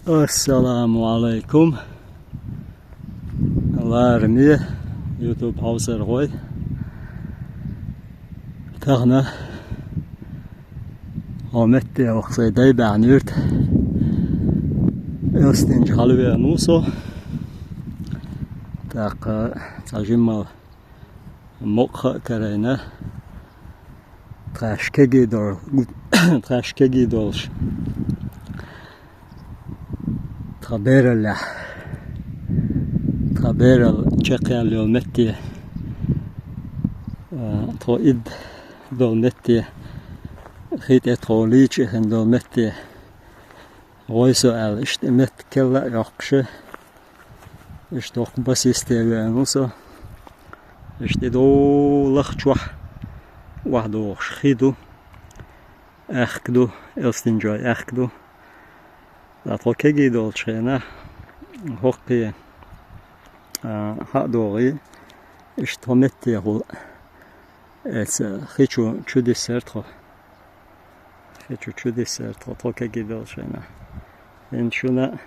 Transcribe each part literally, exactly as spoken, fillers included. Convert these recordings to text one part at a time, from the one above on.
Ассаламу Ӏалайкум, лараме YouTube хьовсархой. Тахан хӀокху метте ваха сайн дай баьхнийра. Элстинчу хьалавеана ву со. ТӀаккха цхьа жимма мукъа а карийна, тхаьш кегий дол-, тхаьш кегий долуш, тхан бераллехь, тхан бералла чекхъяьлла йолу метте, а, тхо идда долу метте, хи тӀе тхо лийча хин долу метте, гӀой со аьлла, иштта и меттиг керла а йоккхуш, иштта хӀокху басийсте веана ву со. Иштта и долахь чохь охьадогӀуш хи ду, аьхка ду, элстинчой аьхка ду. Ткъа тхо кегий долчу хенахь, хӀокхе, а, хьа а догӀий, иштта тхо меттехула, эца хи чу чудиссара тхо. Хи чу чудиссара тхо, тхо кегий долчу хенахь. ХӀинца шуна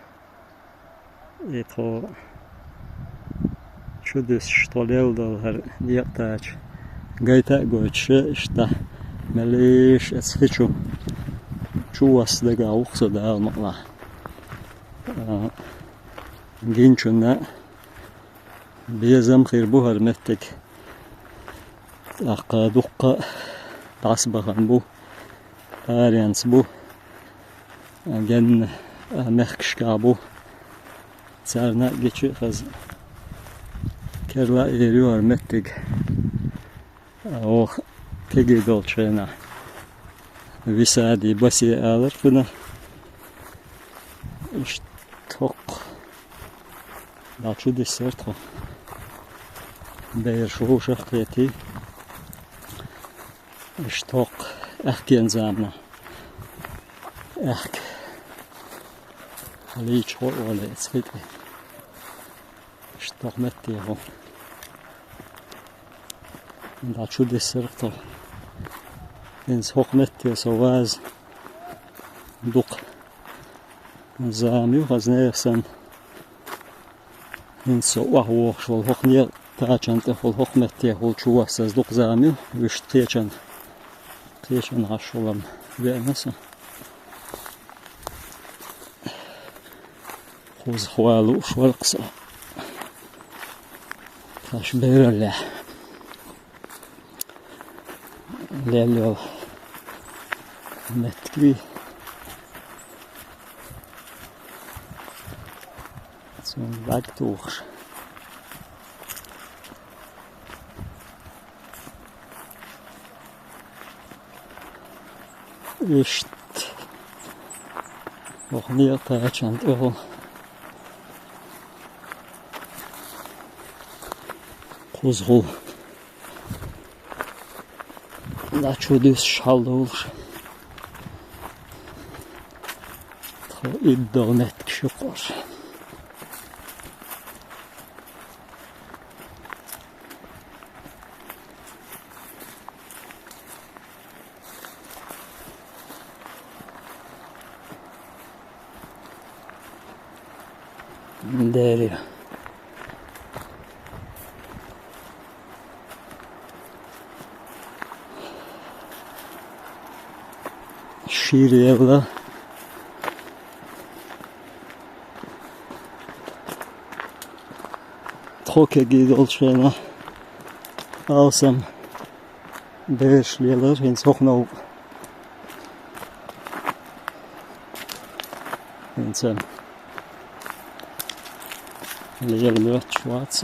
и тхо чудуьсуш, тхо лелла долу хӀара некъа тача гайта а гойтуш, иштта меллаша эца хи чу чувосса дагахь ву-кх со, Дала мукъалахь. А, гиначунна безам хир бу хӀара меттиг. ТӀаккха дуккха а дӀасабахана бу, аренца бу, генна а мехкашкахь бу. Царна а гича а хаза, керла а эр ю хӀара меттиг. Оха кегий долчу хенахь Висади, Басе алар кхуьнан. Иштта хӀокху дӀа чудиссара тхо. Бераш вовшах а кхетий. Иштта хӀокху аьхкенан заманахь аьхка лийча гӀо а олий эца хи тӀе. Иштта хӀокху меттехула дӀа чудиссара тхо. ХӀинца хӀокху метте со ваза дукха зама ю, хаза нехан санна. ХӀинца со охьавогӀуш волу хӀокху некъа тачанна тӀехула, хӀокху меттехула чувоссаза дукха зама ю, вуьшта кхечанна, кхечанна Ӏаш хиларна веана со. Кхузахь ван лууш вара-кх со. Тхаьш бераллехь лелла йолу меттиг вий. Цунна бӀаьрг тухуш. Иштта хӀокху некъа тачанна тӀехула кхузахула дӀа чудуьсуш хьал долуш, тхо идда долу меттигаш ю-кх уьш. Дери. Шира елла. Тхо кегий долчу хенахь алсам бераш лелара, хӀинца хӀокху новкъа. ХӀинца лела моьттуш вац.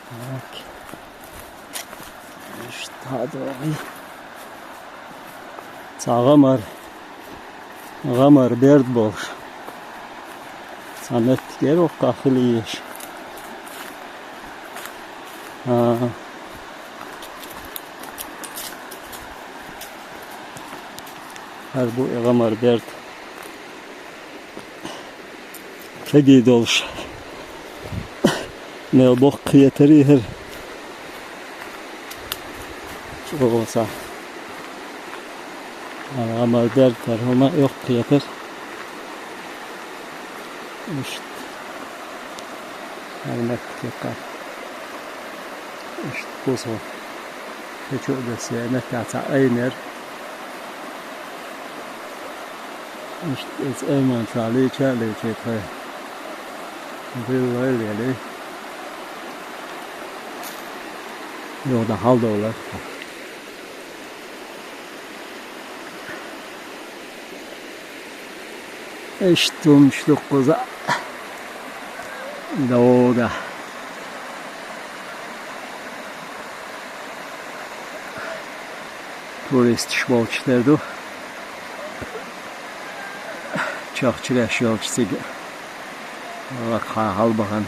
Так. Иштта догӀий. Цхьа гӀамар, гӀамар берд болуш. Цхьа меттиг яра воккхахь хила езаш. А. Ар бу Ӏамар берд. Кегий долуш. Мел боккха кхетар и хӀара. ЧӀогӀа са. Ар Ӏамар берд, ар хӀума йоккха кхетар. Иштта. Ай меттиг кхетар. Иштта кхузахь. Кхечу а даса, меттехь цхьа айнер. Иштта иза айман чохь лийча а лийчи тхо. Билла а лели. Юха дан хьалдовлар. Иштта хӀумаш ду кхуза. ДогӀа. Туристаш болчу тера ду. Чохчареш йолчу цига. Лакхахьа хьалабахана.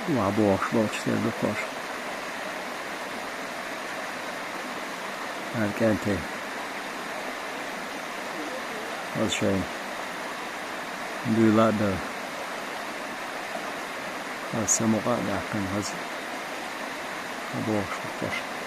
Ма бохуш болчу тера ду кхуш. Ар кӀентий. Хаза шайна. Буьйла а бара. Хаза самукъа а даьккхина хаза. Ма бохуш бу кхуш.